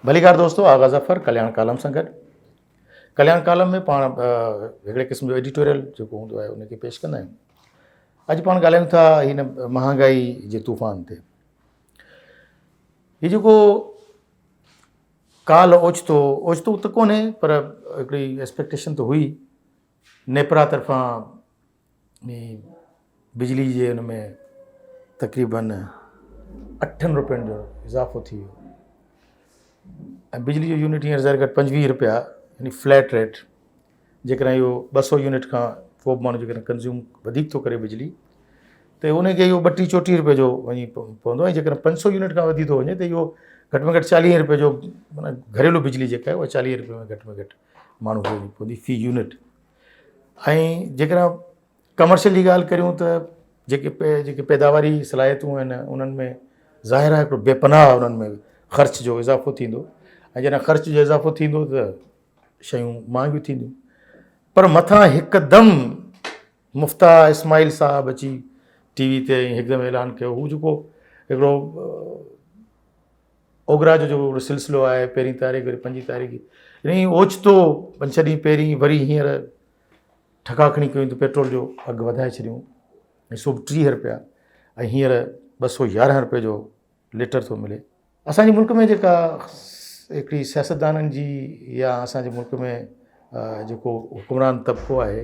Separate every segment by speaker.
Speaker 1: ڀليڪار دوستو آغا ظفر ڪلياڻ ڪالم سان گڏ ڪلياڻ ڪالم ۾ پاڻ هڪڙي قسم جو ايڊيٽوريل جيڪو هوندو آهي ان کي پيش ڪندا آهيون اڄ پاڻ ڳالهايون ٿا هن مهانگائي جي طوفان تي هي جيڪو ڪالهه اوچتو اوچتو ته ڪونهي پر هڪڙي ايڪسپيڪٽيشن ته هئي نيپرا طرفان بجلي جي ان ۾ تقريبن اٺن روپين جو اضافو ٿي ويو ۽ بجلي جو يونٽ هينئر ظاهر گهٽ پنجويهه روپيا يعني فليٽ ريٽ جيڪڏهن اهو ٻه سو يونٽ کان ڪو به ماڻهو جيڪڏهن ڪنزيوم وڌيڪ ٿو ڪري بجلي ته ان کي اهو ٻٽيهه چوٽيهه روپئي جو وڃي پوندو ۽ جيڪڏهن پنج سو يونٽ کان وڌي ٿو وڃي ته اهو گهٽ ۾ گهٽ چاليهه روپئي جو معنيٰ گهريلو بجلي جيڪا آهي اها چاليهه روپئي ۾ گهٽ ۾ گهٽ ماڻهو کي وڃي پوندي في يونٽ ۽ جيڪڏهن ڪمرشل جي ڳالهه ڪريون ته جيڪي جيڪي پيداواري صلاحيتون آهن انهن ۾ ظاهر آهي هڪڙو بي پناهه انهن ۾ خرچ جو اضافو ٿيندو ۽ جڏهن خرچ جو اضافو ٿيندو ته شيون مهانگيون ٿينديون پر مٿان هڪدم مفتاح اسماعيل صاحب اچي ٽي وي تي هڪدم اعلان ڪيو هو جيڪو هڪڙو اوگرا جو جيڪو سلسلو آهي پهرين تاريخ وري پنجين تاريخ يعني اوچتو پنج ڇهه ڏينهن پهرين وري هينئر ٺڪا کڻي ڪيون ته پيٽرول جو اگهه وڌائي ڇڏيون ۽ سو به ٽيهه روپيا ۽ هينئر ٻه سو يارهن روپئي جو ليٽر ٿو ملي اسانجي ملڪ ۾ جيڪا هڪڙي سياستدانن جي يا اسانجي ملڪ ۾ جيڪو حڪمران طبقو آهي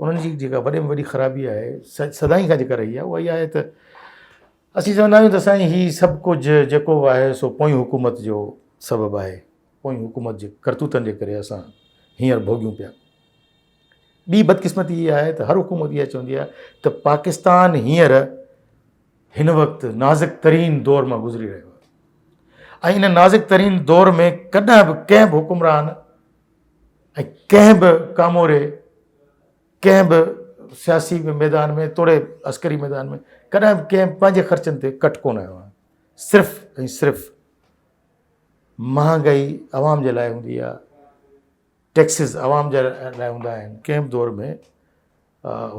Speaker 1: انهن جي جيڪا وڏي ۾ وڏي خرابي آهي سدائين کان جيڪا رهي آهي اها اها آهي ته اسين چوندا آهيون ته سائين هي سڀ ڪجهه جيڪو به آهي سو پوئين حڪومت جو سبب آهي پوئين حڪومت جي ڪرتوتن جي ڪري اسان هينئر ڀوڳيون پيا. ٻي بدقسمتي اها آهي ته هر حڪومت اها چوندي آهي ته پاڪستان هينئر هن وقت نازڪ ترين دور مان گذري رهيو آهي ۽ ان نازڪ ترين دور ۾ ڪڏهن به ڪنهن به حڪمران ۽ ڪنهن به ڪاموري ڪنهن به سياسي ميدان ۾ توڙي عسڪري ميدان ۾ ڪڏهن به ڪنهن پنهنجي خرچن تي ڪٽ ڪونه هنيو آهي صرف ۽ صرف مهانگائي عوام جي لاء هوندي آهي ٽيڪسز عوام جي لاء هوندا آهن ڪنهن به دور ۾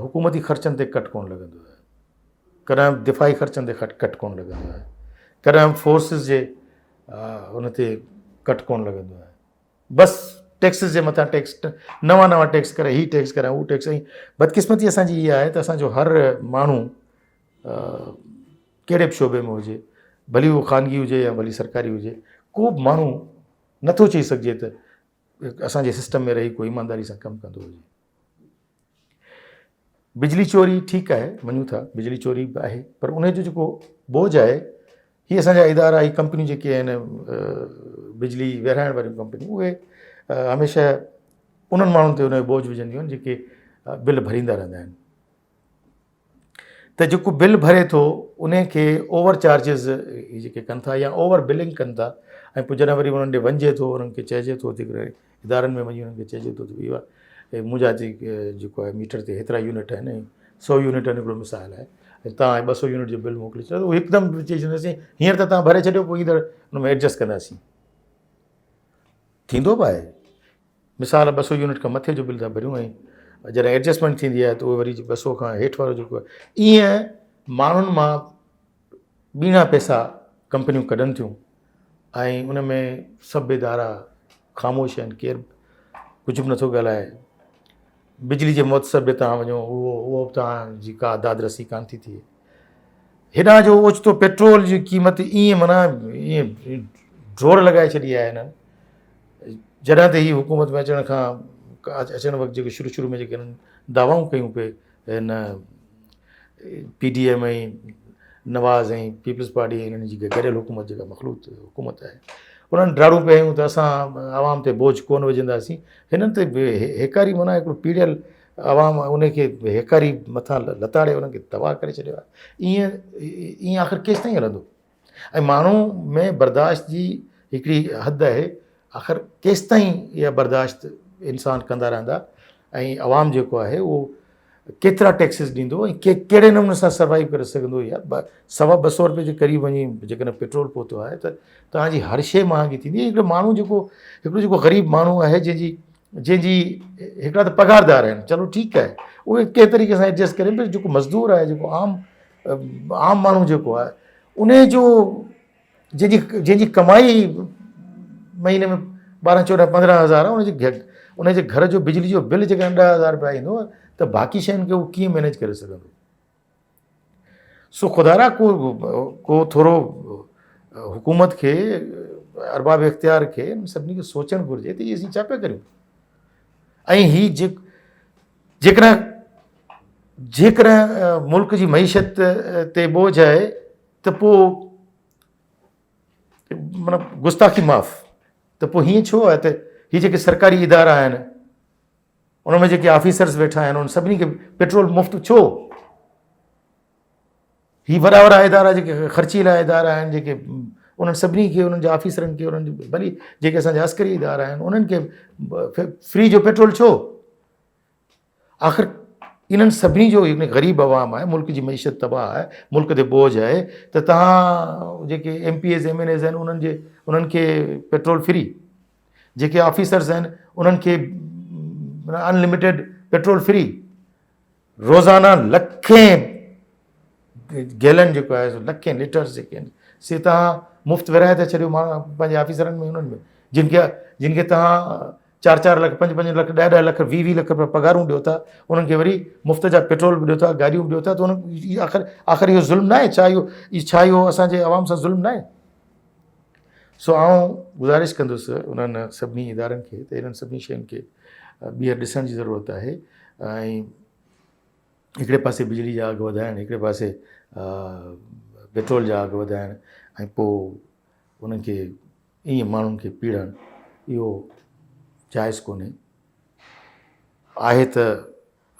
Speaker 1: حڪومتي خرچن تي ڪٽ ڪونه لڳندو آهي ڪڏهن به دفاعي خرچن تي ڪٽ ڪونه لڳندو آهي ڪڏهن به فورسز جي ان تي ڪٽ ڪونه لڳندو آهي بس ٽيڪسز جي مٿان ٽيڪس نوان نوان ٽيڪس ڪري هي ٽيڪس ڪري هو ٽيڪس ۽ بدقسمتي اسانجي اها آهي ته اسانجو هر ماڻهو ڪهڙي به شعبي ۾ هجي ڀلي اهو خانگي هجي يا ڀلي سرڪاري هجي ڪو به ماڻهو نٿو چئي سگهجي ته اسانجي سسٽم ۾ رهي ڪو ايمانداري سان ڪم ڪندو هجي بجلي چوري ٺيڪ آهي مڃون ٿا بجلي چوري به آهي پر ان جو جيڪو بوجه آهي هي اسانجا ادارا هي ڪمپنيون جيڪي آهن بجلي ورهائڻ واريون ڪمپنيون اهي هميشه انهن ماڻهن تي ان جو بوجه وجهنديون آهن جيڪي بل ڀريندا رهندا آهن ته جيڪو بل ڀري ٿو ان کي اوور چارجز هي جيڪي ڪن ٿا يا اوور بلنگ ڪن ٿا ۽ پوء جڏهن وري انهن ڏي وڃجي ٿو انهن کي چئجي ٿو جيڪڏهن ادارن ۾ وڃي انهن کي چئجي ٿو ته ڀئي منهنجا جيڪو آهي ميٽر تي هيترا يونٽ آهن ۽ سو يونٽ آهن هڪڙو مثال آهي ۽ توهان ٻه سو يونٽ جو بل موڪلي ڇڏيو اهو هڪدم چئي ڇڏينداسين هينئر ته توهان ڀري ڇڏيو پوء ايندڙ ان ۾ ايڊجسٽ ڪنداسين ٿيندو به آهي مثال ٻه سو يونٽ کان مٿي جو بل ٿا ڀريون ۽ جڏهن ايڊجسٽمينٽ ٿيندي آهي ته اهو وري ٻه سو کان هيٺ وارو جيڪو آهي ائين ماڻهن مان ٻيڻا پئسا ڪمپنيون ڪڍن ٿيون ۽ ان ۾ سڀ ادارا خاموش آهن ڪير ڪجهه به نٿو ڳالهائي بجلي جي محتسب ڏي تان وڃو اهو اهو به تان جي ڪا داد رسي ڪانه ٿي ٿئي هيڏانهن جو اوچتو پيٽرول جي قيمت ائين معنيٰ ائين ڊوڙ لڳائي ڇڏي آهي هنن جڏهن ته هي حڪومت ۾ اچڻ کان اچڻ وقت جيڪي شروع شروع ۾ جيڪي هنن دعوائون ڪيون پئي هن P D M ۽ Nawaz ۽ Peoples Party هنن جي گڏيل حڪومت جيڪا مخلوط حڪومت آهي انهن ڊاڙون پئي هيون ته اسان عوام تي بوجھ ڪونه وجهنداسين هنن ته هيڪاري معنيٰ هڪڙو پيڙيل عوام ان کي هيڪاري مٿان لتاڙي انهن کي تباهه ڪري ڇڏيو آهي ائين ائين آخر ڪيستائين هلندو ۽ ماڻهو ۾ برداشت جي هڪڙي حد آهي آخر ڪيستائين اها برداشت انسان ڪندا رهندا ۽ عوام جيڪو آهي اهو ڪيترا ٽيڪسز ڏيندو ۽ ڪهڙي نموني سان سروائيو ڪري سگهندو يار سوا ٻه سو روپئي جي قريب وڃي جيڪڏهن پيٽرول پهتو آهي ته توهان جي هر شيء مهانگي ٿيندي هڪڙو ماڻهو جيڪو هڪڙو جيڪو غريب ماڻهو آهي جنهن جي جنهن جي هڪڙا ته پگهاردار آهن چلو ٺيڪ آهي اهي ڪنهن طريقي سان ايڊجسٽ ڪري پر جيڪو مزدور آهي جيڪو عام عام ماڻهو جيڪو آهي ان جو جنهن جي جنهن جي ڪمائي مهيني ۾ 12 14 15 هزار ان جي ان جي گهر جو بجلي جو بل جيڪڏهن 10 هزار رپيا ايندو ته باقي شين کي هو ڪيئن مينيج ڪري سگهندو؟ سو خدارا ڪو ڪو ٿورو حڪومت کي ارباب اختيار کي ان سڀني کي سوچڻ گهرجي ته اسين ڇا پيا ڪريون ۽ هي جيڪڏهن جيڪڏهن ملڪ جي معيشت تي بوجھ آهي ته پوء معنيٰ گستاخي معاف ته پوء هيئن ڇو آهي ته هي جيڪي سرڪاري ادارا آهن ان ۾ جيڪي آفيسرز ويٺا آهن انهن سڀني کي پيٽرول مفت ڇو؟ هي وڏا وڏا ادارا جيڪي خرچيلا ادارا آهن جيڪي انهن سڀني کي انهن جي آفيسرن کي انهن جي ڀلي جيڪي اسان جا عسڪري ادارا آهن انهن کي فري جو پيٽرول ڇو؟ آخر انهن سڀني جو غريب عوام آهي ملڪ جي معيشت تباهه آهي ملڪ تي بوجھ آهي ته تهان جيڪي M P As M N As آهن انهن جي انهن کي پيٽرول فري جيڪي آفيسرز آهن انهن کي ان لميٽيڊ پيٽرول فري روزانه لکين گيلن جيڪو آهي سو لکين ليٽرز جيڪي آهن سي تهان مفت ورهائي ٿا ڇڏيو ماڻهو پنهنجي آفيسرن ۾ انهن ۾ جن کي جن کي تهان چار چار لک پنج پنج لک ڏهه ڏهه لک ويهه ويهه لک روپيا پگهارون ڏيو ٿا انهن کي وري مفت جا پيٽرول به ڏيو ٿا گاڏيون به ڏيو ٿا ته انهن آخر آخر اهو ظلم نه آهي ڇا اهو ڇا اهو اسانجي عوام سان ظلم نه آهي سو آئون گذارش ڪندس انهن سڀني ادارن کي ته انهن سڀني شين کي ٻيهر ڏسڻ جي ضرورت آهي ۽ هڪڙي پاسي بجلي جا اگهه وڌائڻ هڪڙي پاسي پيٽرول جا اگهه وڌائڻ ۽ پوء انهن کي ائين ماڻهن کي پيڙڻ اهو جائز ڪونهي آهي ته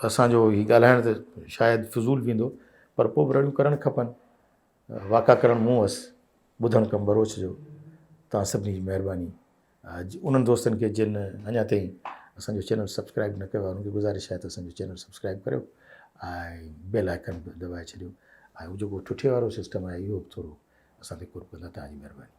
Speaker 1: اسانجو هي ڳالهائڻ ته شايد فضول ويندو پر پوء به رڙيون ڪرڻ کپن واڪا ڪرڻ مون وس، ٻڌڻ ڪم ٻروچ جو، توهان سڀني جي مهرباني. انهن دوستن کي جن اڃا تائين اسان جو چينل سبسڪرائب نه ڪيو آهي انهن کي گذارش آهي ته اسان جو چينل سبسڪرائب ڪريو ۽ بيل آئيڪن به دٻائي ڇڏيو ۽ جيڪو ٺٺي وارو سسٽم آهي اهو به ٿورو اسان تي قرب ڪندا توهان جي مهرباني.